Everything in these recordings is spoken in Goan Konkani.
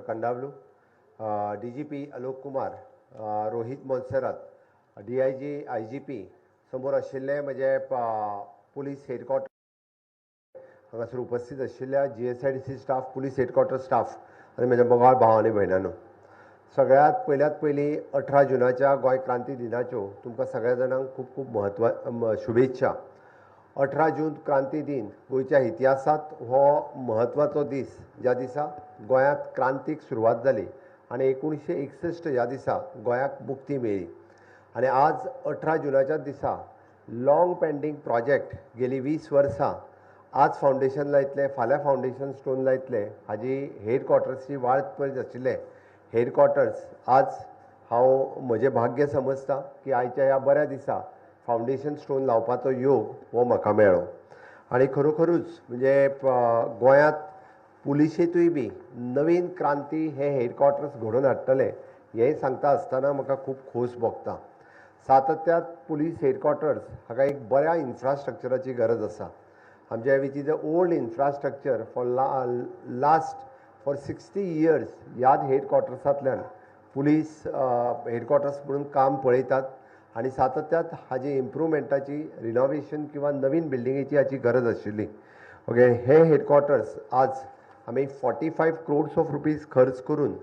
Kandavlu, DGP Alok Kumar, Rohit Monserrate, DIG IGP, समोर आशिल्ले म्हजे पुलीस हेडक्वॉर्टर हांगासर उपस्थित आशिल्ल्या GSIDC staff, police headquarter staff आनी म्हज्या मोगाळ भाव आनी भयणांनो, सगळ्यांत पयल्यात पयलीं 18 जुनाच्या गोंय क्रांती दिनाच्यो तुमकां सगळ्या जाणांक खूब खूब म्हत्व शुभेच्छा. 18 जून क्रांती दिन गोंयच्या इतिहासांत हो म्हत्वाचो दीस, ज्या दिसा गोंयांत क्रांतीक सुरवात जाली आनी 1961 ह्या दिसा गोंयाक मुक्ती मेळ्ळी. आनी आज 18 जुनाच्या दिसा लाँग पेंडींग प्रोजेक्ट गेली 20 वर्सां आज फावंडेशन लायतले, फाल्यां फावंडेशन स्टोन लायतले, हाजी हेडक्वॉर्टर्सची वाट पळयत आशिल्ले हेडक्वॉर्टर्स आज हांव म्हजें भाग्य समजता की आयच्या ह्या बऱ्या दिसा फावंडेशन स्टोन लावपाचो योग हो म्हाका मेळ्ळो. आनी खरोखरूच म्हणजे गोंयांत पुलिशेंतूय बी नवीन क्रांती हे हेडक्वॉर्टर्स घडोवन हाडटले हें सांगता आसतना म्हाका खूब खोस भोगता. सातत्यांत पुलीस हेडक्वॉर्टर्स हाका एक बऱ्या इन्फ्रास्ट्रक्चराची गरज आसा. आमच्या which is a old infrastructure for last for 60 years ह्याच हेडक्वॉर्टर्सांतल्यान पुलीस हेडक्वॉर्टर्स म्हणून काम पळयतात आनी सातत्यांत हाजी इम्प्रुवमेंटाची, रिनोवेशन किंवा नवीन बिल्डिंगेची हाची गरज आशिल्ली. ओके, हे हेडक्वॉर्टर्स आज आमी 45 crores of rupees खर्च करून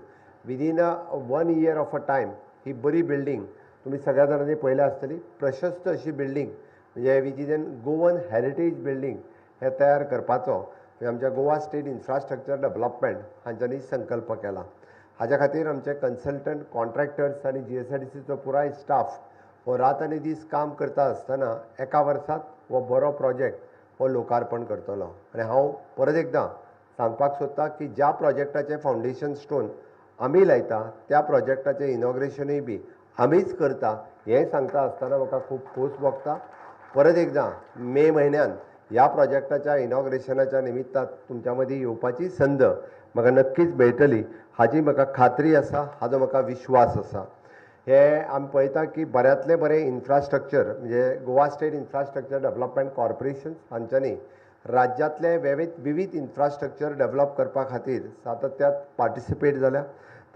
within a 1 year of a time ही बरी बिल्डींग तुमी सगळ्या जाणांनी पळयल्या आसतली, प्रशस्त अशी बिल्डींग म्हणजे which is an Goan heritage building हे तयार करपाचो आमच्या गोवा स्टेट इन्फ्रास्ट्रक्चर डेव्हलपमेंट हांच्यांनी संकल्प केला. हाज्या खातीर आमचे कन्सल्टंट, कॉन्ट्रॅक्टर्स आनी GSIDCचो पुराय स्टाफ हो रात आनी दीस काम करता आसतना एका वर्सांत हो बरो प्रोजेक्ट हो लोकार्पण करतलो. आनी हांव परत एकदां सांगपाक सोदता की ज्या प्रोजेक्टाचें फावंडेशन स्टोन आमी लायता त्या प्रोजेक्टाचें इनॉग्रेशनूय बी आमीच करता हें सांगता आसतना म्हाका खूब खोस भोगता. परत एकदां मे म्हयन्यान ह्या प्रोजेक्टाच्या इनॉग्रेशनाच्या निमित्तान तुमच्या मदीं येवपाची संद म्हाका नक्कीच मेळटली हाजी म्हाका खात्री आसा, हाजो म्हाका विश्वास आसा. हे आमी पळयता की बऱ्यांतलें बरें इन्फ्रास्ट्रक्चर म्हणजे Goa state infrastructure development corporation हांच्यांनी राज्यांतले विविध इन्फ्रास्ट्रक्चर डेव्हलप करपा खातीर सातत्यांत पार्टिसिपेट जाल्या.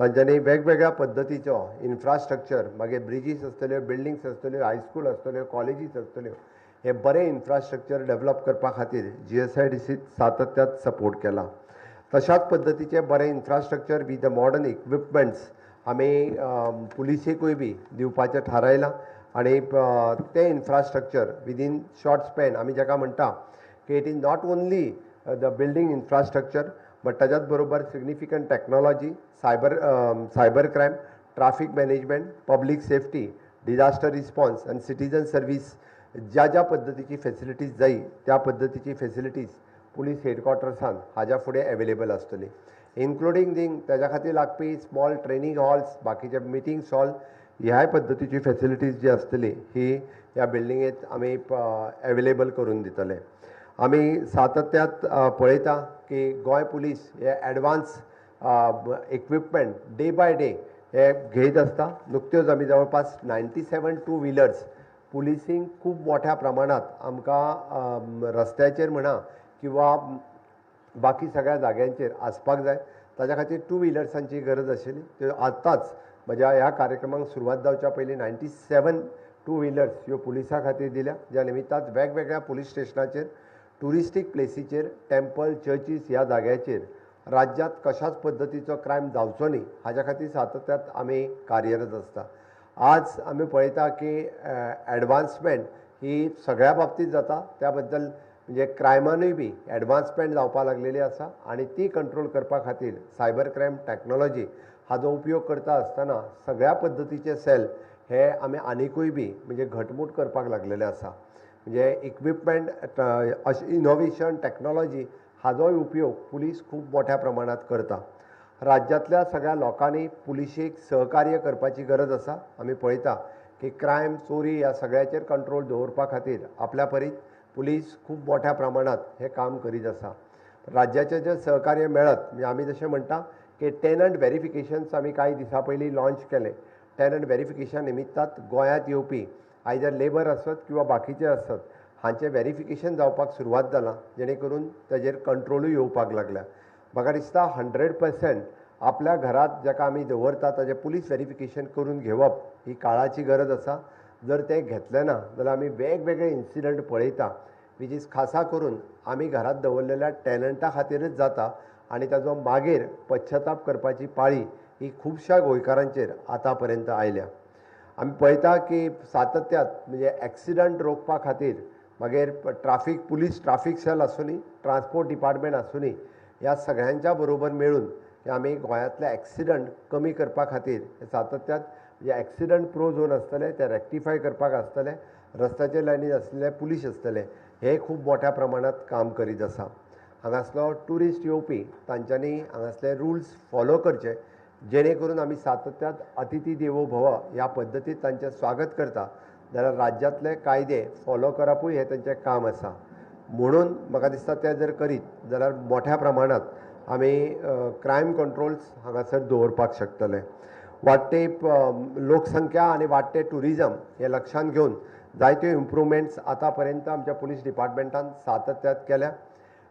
तांच्यांनी वेगवेगळ्या पद्दतीचो इन्फ्रास्ट्रक्चर, मागीर ब्रिजीस आसतल्यो, बिल्डिंग्स आसतल्यो, हायस्कूल आसतल्यो, कॉलेजीस आसतल्यो, हे बरें इन्फ्रास्ट्रक्चर डेव्हलप करपा खातीर GSIDC सातत्यांत सपोर्ट केला. तशाच पद्दतीचें बरें infrastructure with the modern equipments आमी पुलिसेकूय बी दिवपाचें थारायलां आनी तें इन्फ्रास्ट्रक्चर विदीन शॉर्ट स्पॅन आमी जाका म्हणटा की it is not only the building infrastructure but ताच्याच बरोबर significant technology, cyber crime, traffic management, public safety, disaster response आनी सिटीजन सर्वीस ज्या ज्या पद्दतीची फेसिलिटीज जाय त्या पद्दतीची फेसिलिटीज पुलीस हेडक्वॉर्टर्सान हाज्या फुडें एवेलेबल आसतली, इन्क्लुडींग दींग ताज्या खातीर लागपी स्मॉल ट्रेनींग हॉल्स, बाकीचे मिटींग्स हॉल, ह्याय पद्दतीची फेसिलिटीज जी आसतली ही ह्या बिल्डिंगेंत आमी एवेलेबल करून दितले. आमी सातत्यांत पळयता की गोंय पुलीस हे advance equipment day by day हे घेयत आसता. नुकत्योच आमी जवळपास 97 टू व्हिलर्स पुलिसींग खूब मोठ्या प्रमाणांत आमकां रस्त्याचेर म्हणा किंवा बाकी सगळ्या जाग्यांचेर आसपाक जाय, ताज्या खातीर टू व्हिलर्सांची गरज आशिल्ली. त्यो आतांच म्हज्या ह्या कार्यक्रमाक सुरवात जावच्या पयलीं 97 टू व्हिलर्स ह्यो पुलिसां खातीर दिल्या, ज्या निमित्तान वेगवेगळ्या पुलीस स्टेशनाचेर, ट्युरिस्टीक प्लेसीचेर, टेम्पल, चर्चीस ह्या जाग्याचेर राज्यांत कशाच पद्दतीचो क्रायम जावचो न्ही हाज्या खातीर सातत्यांत आमी कार्यरत आसता. आज आमी पळयता की एडवान्समेंट ही सगळ्या बाबतींत जाता, त्या बद्दल म्हणजे क्रायमानूय बी एडवान्समेंट जावपाक लागलेली आसा आनी ती कंट्रोल करपा खातीर सायबर क्रायम टॅक्नोलॉजी हाजो उपयोग करता आसतना सगळ्या पद्दतीचे सेल हे आमी आनिकूय बी म्हणजे घटमूट करपाक लागलेले आसा. म्हणजे इक्विपमेंट, इनोवेशन, टॅक्नोलॉजी हाजोय उपयोग पुलीस खूब मोठ्या प्रमाणांत करता. राज्यांतल्या सगळ्या लोकांनी पुलिशेक सहकार्य करपाची गरज आसा. आमी पळयता की क्रायम, चोरी ह्या सगळ्याचेर कंट्रोल दवरपा खातीर आपल्या परीत पुलीस खूब मोठ्या प्रमाणांत हें काम करीत आसा. राज्याचें जें सहकार्य मेळत म्हणजे आमी जशें म्हणटा की टेनंट वेरिफिकेशन्स आमी कांय दिसां पयलीं लॉन्च केलें. टेनंट वेरिफिकेशन निमित्तान गोंयांत येवपी आयदर लेबर आसत किंवा बाकीचे आसत हांचें वेरिफिकेशन जावपाक सुरवात जालां, जेणे करून ताजेर कंट्रोलूय येवपाक लागल्या. म्हाका दिसता 100% आपल्या घरात जाका आमी दवरता ताजें पुलीस वेरिफिकेशन करून घेवप ही काळाची गरज आसा. जर तें घेतलें ना जाल्यार आमी वेगवेगळे इन्सिडंट पळयता, which is खासा करून आमी घरात दवरलेल्या टॅनंटा खातीरच जाता आनी ताजो मागीर पश्चाताप करपाची पाळी ही खुबश्या गोंयकारांचेर आतां पर्यंत आयल्या. आमी पळयता की सातत्यात म्हणजे एक्सिडंट रोखपा खातीर मागीर ट्राफीक पुलीस ट्राफीक सेल आसूनी, ट्रान्सपोर्ट डिपार्टमेंट आसूनी, ह्या सगळ्यांच्या बरोबर मेळून आमी गोंयांतले एक्सिडंट कमी करपा खातीर सातत्यात म्हणजे एक्सिडंट प्रो झोन आसतले ते रेक्टिफाय करपाक आसतले, रस्त्याचे लायनीर आसलेले पुलीस आसतले, हे खूब मोठ्या प्रमाणांत काम करीत आसा. हांगासलो ट्युरिस्ट येवपी तांच्यांनी हांगासले रुल्स फॉलो करचे, जेणे करून आमी सातत्यात अतिथी देवो भव ह्या पद्दतीत तांचें स्वागत करता जाल्यार राज्यांतले कायदे फॉलो करपूय हें तांचें काम आसा. म्हणून म्हाका दिसता तें जर करीत जाल्यार मोठ्या प्रमाणांत आमी क्रायम कंट्रोल्स हांगासर दवरपाक शकतले. वाडटे लोकसंख्या आनी वाडटे ट्युरिजम हें लक्षांत घेवन जायत्यो इम्प्रुवमेंट्स आतां पर्यंत आमच्या पुलीस डिपार्टमेंटान सातत्यात केल्या.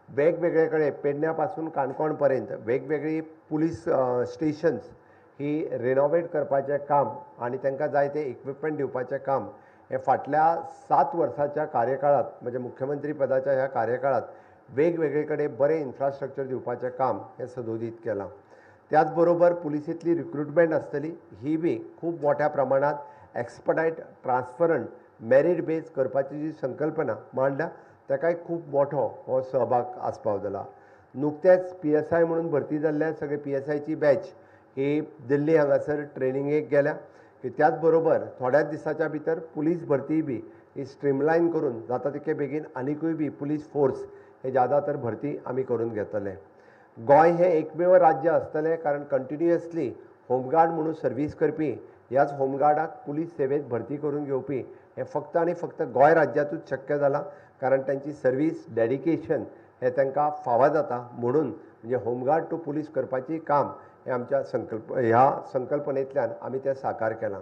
वेगवेगळे कडेन पेडण्या पासून काणकोण पर्यंत वेगवेगळी पुलीस स्टेशन्स ही रिनोवेट करपाचें काम आनी तांकां जाय तें इक्विपमेंट दिवपाचें काम हें फाटल्या 7 वर्साच्या कार्यकाळांत म्हणजे मुख्यमंत्री पदाच्या ह्या कार्यकाळांत वेगवेगळे कडेन बरें इन्फ्रास्ट्रक्चर दिवपाचें काम हें सदोदीत केलां. त्याच बरोबर पुलिसेंतली रिक्रुटमेंट आसतली ही बी खूब मोठ्या प्रमाणांत एक्सपडायट ट्रान्सपरंट मेरीट बेज करपाची जी संकल्पना मांडल्या ताकाय खूब मोठो हो सहभाग आस्पाव जाला. नुकतेंच PSI म्हणून भरती जाल्ल्या सगळे PSIची बॅच ही दिल्ली हांगासर ट्रेनिंगेक गेल्या की त्याच बरोबर थोड्याच दिसाच्या भितर पुलीस भरती बी ही स्ट्रीमलायन करून जाता तितके बेगीन आनिकूय बी पुलीस फोर्स हे ज्यादा तर भरती आमी करून घेतले. गोंय हें एकमेव राज्य आसतलें कारण कंटिन्युअसली होमगार्ड म्हणून सर्वीस करपी ह्याच होमगार्डाक पुलीस सेवेत भरती करून घेवपी हें फक्त आनी फक्त गोंय राज्यांतूच शक्य जालां, कारण तांची सर्वीस डेडिकेशन हें तांकां फावो जाता. म्हणून म्हणजे होमगार्ड टू पुलीस करपाची काम हें आमच्या ह्या संकल्पनेंतल्यान आमी तें साकार केलां.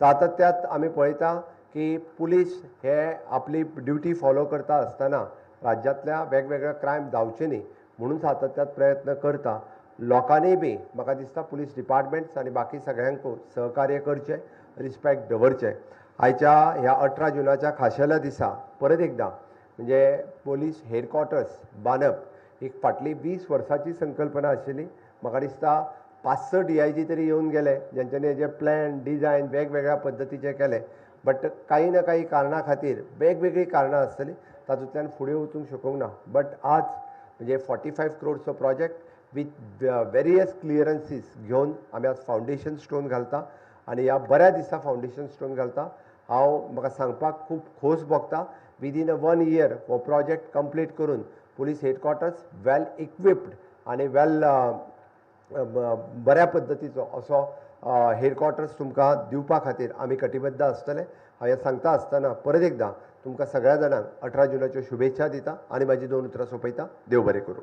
सातत्यात आमी पळयता की पुलीस हे आपली ड्युटी फॉलो करता आसतना राज्यांतल्या वेगवेगळ्या क्रायम जावचे न्ही म्हणून सातत्यात प्रयत्न करता. लोकांनी बी म्हाका दिसता पुलीस डिपार्टमेंट्स आनी बाकी सगळ्यांकूय सहकार्य करचें, रिस्पेक्ट दवरचें. आयच्या ह्या 18 जुनाच्या खाशेल्या दिसा परत एकदां म्हणजे पुलीस हेडक्वॉर्टर्स बांदप एक फाटली 20 वर्सांची संकल्पना आशिल्ली. म्हाका दिसता 5-6 DIG तरी येवन गेले ज्यांच्यांनी हेजे प्लॅन डिजायन वेगवेगळ्या पद्दतीचे केले, बट काही ना काही कारणा खातीर वेगवेगळीं कारणां आसतलीं तातूंतल्यान फुडें वचूंक शकूंक ना. बट आज म्हणजे 45 क्रोडचो प्रोजेक्ट विथ वेरियस क्लियरन्सीस घेवन आमी आज फावंडेशन स्टोन घालता आनी ह्या बऱ्या दिसा फावंडेशन स्टोन घालता. हांव म्हाका सांगपाक खूब खोस भोगता, विदीन अ 1 इयर हो प्रोजेक्ट कंप्लीट करून पुलीस हेडक्वॉर्टर्स वेल इक्विप्ड आनी वेल बऱ्या पद्दतीचो असो हेडक्वॉर्टर्स तुमकां दिवपा खातीर आमी कटिबद्ध आसतले. हांव हें सांगता आसतना परत एकदां तुमकां सगळ्या जाणांक 18 जुनाच्यो शुभेच्छा दिता आनी म्हाजी 2 उतरां सोंपयता. देव बरें करूं.